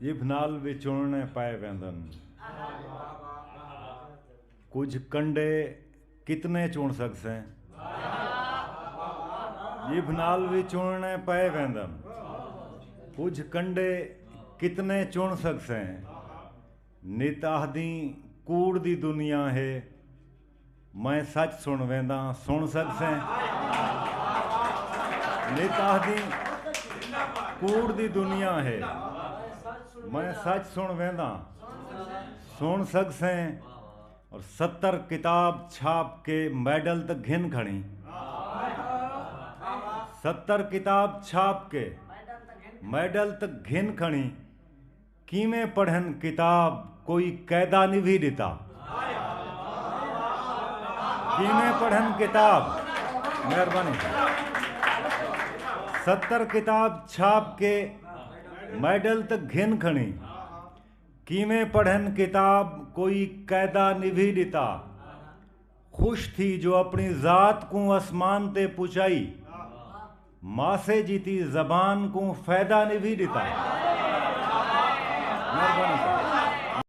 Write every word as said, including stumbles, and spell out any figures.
جبھ نال وی چݨݨے پئے ویندن۔ کجھ کنڈے کتنے چݨ سڳسیں؟ جبھ نال وی چݨݨے پئے ویندن۔ کجھ کنڈے کتنے چݨ سڳسیں؟ نت آہدیں کوڑ دی دنیا ہے، میں سچ سݨ وینداں، سݨ سڳسیں؟ نت آہدیں کوڑ دی دنیا ہے، میں سچ سݨ وینداں، سݨ سڳسیں؟ اور ستر کتاب چھاپ کے میڈل تک گھن کھڑیں۔ ستر کتاب چھاپ کے میڈل تک گھن کھڑیں۔ کیویں پڑھن کتاب، کوئی قیدا نبھی ݙتا؟ کیویں پڑھن کتاب؟ مہربانی۔ ستر کتاب چھاپ کے میڈل تک گھن کھڑیں۔ کیویں پڑھن کتاب، کوئی قیدا نبھی ݙتا؟ خوش تھی جو اپݨی ذات کوں اسمان تے پچائی، ماسے جیتی زبان کوں فائدہ نبھی ݙتا۔ مہربانی۔